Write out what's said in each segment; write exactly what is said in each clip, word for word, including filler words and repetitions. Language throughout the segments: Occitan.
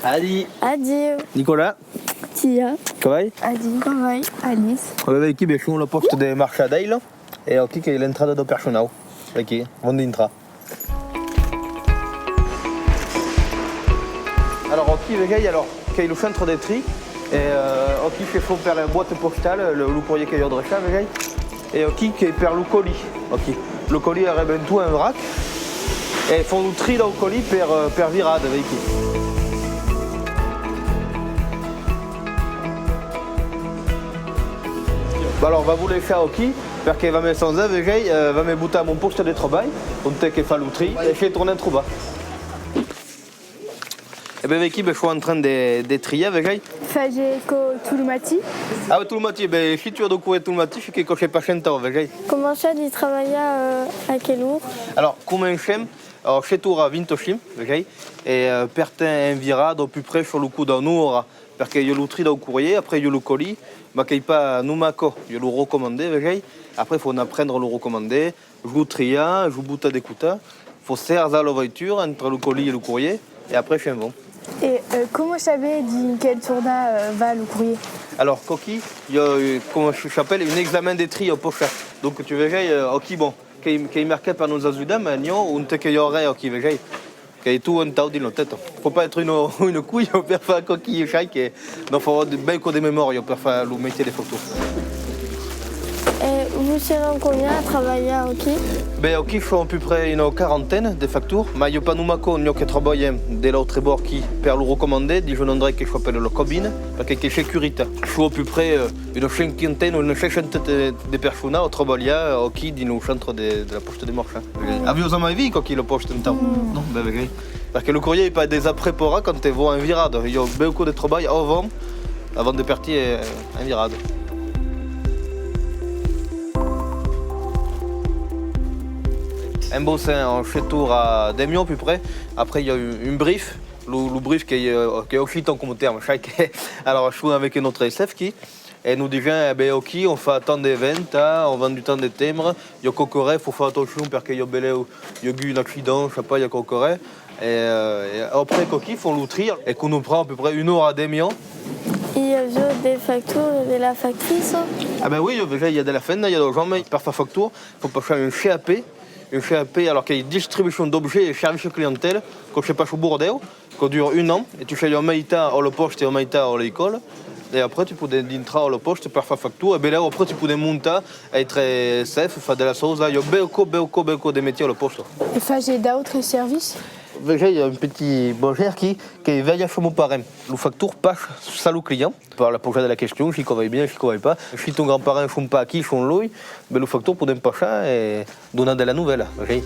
Adi. Adiu. Nicolas. Tia. Cavai. Adi. Cavai. Alice. Avèm aquí, ben, son la pòsta de Marchadèla, e aquí qu'ei l'entrada dau personau. Aquí, vam dintrar. Alors, aquí, vegetz, alors, qu'ei lo centre de tri, e, euh, aquí se fa per la boîte postale, lo, lo corrier qu'ei adreçat, vegetz. E aquí qu'ei per lo colis, aquí. Lo colis arriba en tot en vrac, e fan lo tri dau colis per, euh, per virada, veitz aquí. Bon, alors, va vos laissar aquí, perque vam me sanjar, vegetz, euh, vam me botar a mon pòste de trabalh, onte que fa lo tri, e se tornem trobar. E ben, veitz aquí, ben, son en tren de, de triar, vegetz. Fage quò tot lo matin? Ah, tot lo matin, ben, si tu as de corrier tot lo matin, es que quò se passa entau, vegetz. Començatz de trabalhar, euh, a quela ora? Alors, comencem a sèt oras vint-e-cinc, vegetz, e, euh, pertem en virada a peu près sus lo còp d'una ora, perque i a lo tri dau corrier, après i a lo colis, mas qu'ei pas nonmàs quò, i a lo recomander, vegetz, après fan aprendre lo recomander, Zo triar, zo botar de costat, fan sarjar la veitura entre lo colis e lo corrier, e après se'n van. E, euh, coma sabetz dins quel jornal, euh, va lo corrier? Alors, quò aquí, i a, euh, coma s'apèla, un examen de tri au pòste. Donc, tu vegetz, euh, aquí, bon, qu'ei, qu'ei marcat per nos ajudar, mas n'i a onte que i a ren aquí, vegetz. Qu'ei tot entau dins la tèta. Faut pas être une, une couille per far quò aquí, sai que, non, faut avoir de, ben quò de memòria per far lo mestier de factor. E vos seràn combien a trabalhar aquí? Ben, aquí son a peu près una quarantaine de factors, mas i a pas nonmàs quò, n'i a que trabalhan de l'autre bòrd aquí per lo recomander, dins un endrech que s'apèla la cabina, perque qu'ei securitat. Son a peu près, euh, una cinquantaine, una seissantena de, de personas a trabalhar aquí dins lo centre de, de la pòsta de Marchas. Aviatz jamai vist quò aquí, la pòsta, entau? Non, ben, ben, perque lo corrier ei pas dejà preparat quand te vau en virada. I a beucòp de trabalh avant, avant de partir, eh, en virada. Embauchem a sèt oras a demiá, a peu près. Après, i a un, un brief. Lo, lo brief qu'ei, eh, qu'ei occitan coma tèrme, sai que, alors, son avec un autre chef aquí. E nos disen, e ben, aquí, on fa tant de ventas, on vend tant de timbres, i a quauqua ren, faut far atencion perque i a belèu, i a agut un accident, sai pas, i a quauqua ren. E, euh, e après, quò aquí, fan lo tri, e quò nos pren a peu près una ora e demiá. I a de factors de la factrice? Ah ben oui, i a, i a de la femna, i a daus òmes. Per far factor, faut passar un C A P, un C A P, alors qu'ei distribucion d'objets e servici clientèla, quò se passa a Bordèu. Quò dura un an, e tu sai a meitat a la pòsta e a meitat a l'escòla, e après tu pòdes dintrar a la pòsta per far factor, e belèu après tu pòdes montar, èstre chef, far de la sausa, i a beucòp, beucòp, beucòp de mestièrs a la pòsta. E fas d'autres servicis? Vegetz, i a un petit berger aquí, que velha sus mon parent. Lo factor passa sus lo client, per la pausar de la question, si quò vai bien, si quò vai pas. Si ton grand-parent son pas aquí, son luènh, ben lo factor pòden passar e donar de la novèla, ok?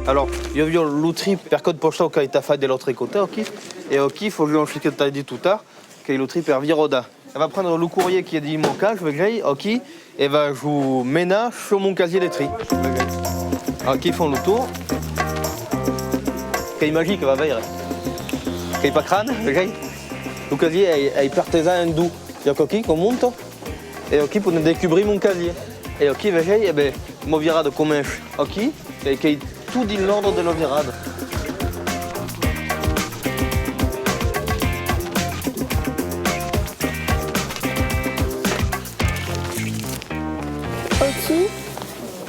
Alors, i aviá lo tri per còp postau qu'a estat fait de l'autre costat, aquí, e aquí fasiá çò que t'ai dit tot a l'ora, qu'ei lo tri per viradar. E va prendre lo corrier qui es dins mon caish, vegetz, aquí, e va zo menar sus mon casier de tri. Aquí fan lo torn. Qu'ei magic, va veire. Qu'ei pas crant, vegetz. Lo casier ei, ei partejat en dos. I a quò aquí quò monta. E aquí pòden descubrir mon casier. E aquí, vegetz, e ben, ma virada comença aquí. E qu'ei tot dins l'òrdre de la virada. Aquí,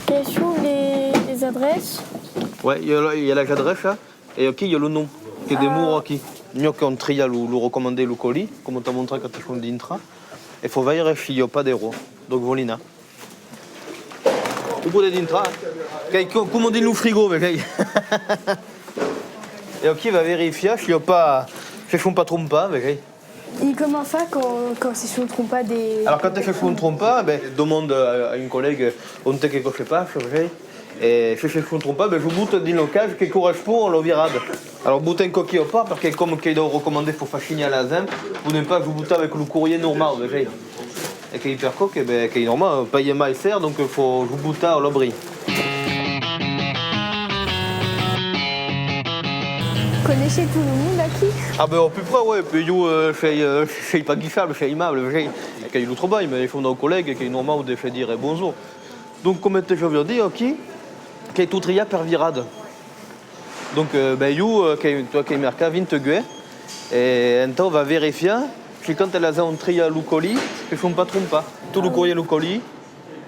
que son les, les adreces? Ouais, i a la, i a las adreças, e aquí i a lo nom que demora aquí. N'i a qu'an triat lo, lo recomander, lo colis, coma t'ai montrat quand son dintrat. E fau veire si i a pas d'error. Donc, volina. Lo pòdes dintrar, eh? Qu'ei co-, coma dins lo frigo, vegetz. E aquí va verifiar si i a pas, se son pas trompats, vegetz. E coma fa quand, quand se son trompats de... Alors, quand se son trompats, ben, demande a, a un collègue onte que quò se passa, vegetz. E se se son trompats, ben, zo bota dins lo caish que correspond a la virada. Alors, botem quò aquí a part, perque coma qu'ei dau recomander, fau far signar a la gent, pòden pas zo botar avec lo corrier normau, vegetz. E qu'ei per quò que, ben, qu'ei normal, paia mai chèr, donc fau zo botar a l'abri. Coneisses tot lo monde aquí? Ah ben, a peu près, ouais, puèi ieu, euh, sei, euh, sei pas guichable, sei aimable, sei, qu'ei lo trabalh, mas son daus collègas, qu'ei normau de se dire bonjour. Donc, coma te aviái dit, aquí, qu'ei tot triat per virada. Donc, euh, ben, ieu, euh, qu'ei, toi, qu'ei mercat vint-e-uech, e entau va verifiar si quand las an triat lo colis, que son pas trompats. Tot lo corrièr, lo colis,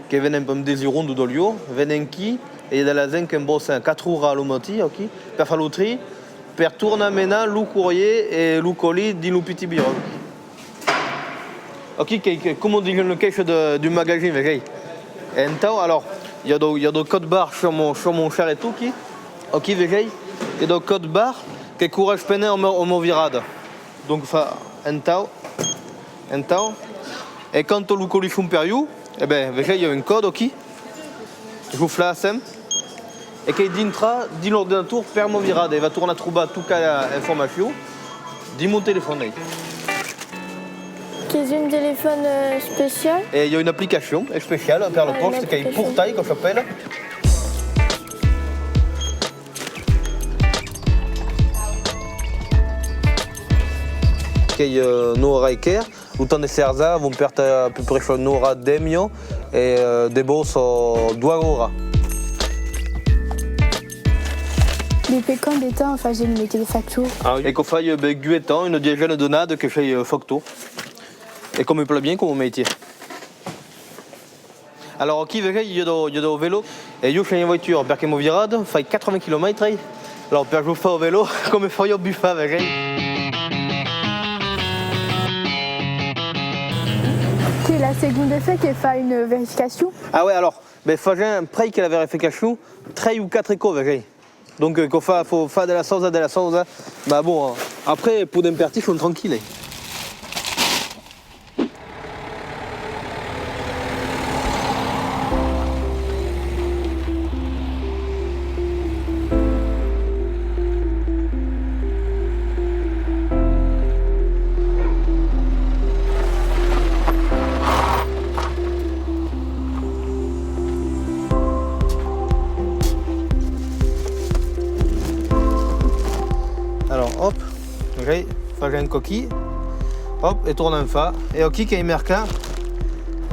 que venen pam desiron de Doliu, venen aquí, e i a de la gent qu'embòssan quatre oras lo matin, aquí, per far lo tri, per tornar menar lo corrièr e lo colis dins lo pitit biròu. Aquí, que, que, coma dins una caissa de, d'un magasin, vesetz. E entau, alors, i a dau, i a dau còdes barres sur mon, sur mon charreton, aquí. Aquí, vesetz, i a dau còdes barres que correspondon a ma, a ma virada. Donc, fa entau, entau. E quand lo colis son per ieu, e ben, vesetz, i a un còde aquí. Ieu flassem. E qu'ei dintrar dins l'ordinator per ma virada. E va tornar trobar tota la informacion dins mon telefòn, ei. Qu'es un telefòn, euh, especial? E i a una aplicacion especiala per la pòsta, qu'ei Portai, que s'apèla. Qu'ei, euh, nòu oras e quart, lo temps de charjar, vam pèrder a peu près nòu oras e demia e, euh, de bòsca, euh, doas oras. Despí quant de temps fasètz lo mestièr de factor? Ah, e quò fai, euh, ben, uech ans, una dietzena d'annadas que sei, euh, factor. E quò me plai bien coma mestièr. Alors aquí, vesetz, i a dau, i a dau velo. E ieu sei en voitura, perque ma virada fai quatre-vingts quilomètres. Alors, per ieu far a velo, coma fariá bufar, vesetz. Qu'es la segonda fòrça que fas una verificacion? Ah ouais, alors, ben, fasèm prei que la verificacion, tres o quatre còps, vesetz. Donc, euh, quò fa, fau far de la chausa, de la chausa. Mas bon, hein, après, podèm partir, son tranquilles. Alors, hop, ok, fasèm un coquin, hop, e tornam far. E aquí qu'ei mercat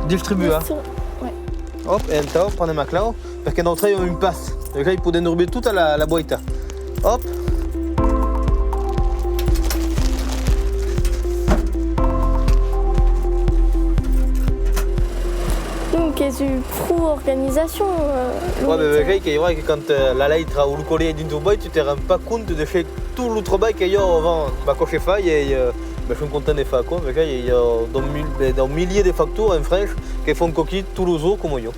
distribuar. Distribuar, ouais. Hop, e entau, prenem a clau, perque nautres avèm un pas. E aquí podèm durbir tota la, la boita. Hop. Donc, es un pro organizacion, euh, lo... Ouais, ben, mestièr. Vesetz que, ouais, que quand, euh, la letra o lo colis dins ton bòit, tu te rends pas compte de ce, tot lo trabalh que i a avant. Mas quò se fai, e, euh, ben, son content de far aquò, vesetz, i a dau mil-, ben, dau miliers de factors en França que fan coquins tots los jorns coma ieu.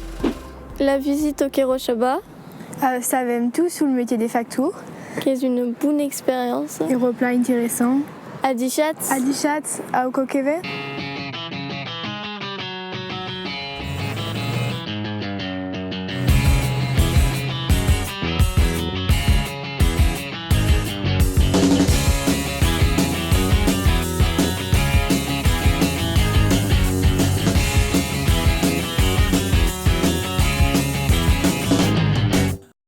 La visita que recebas? Euh, sabèm tot sul mestièr de factor. Qu'es una bona experiéncia. Èra plan interessant. Adishatz. Adishatz, au còp que ven.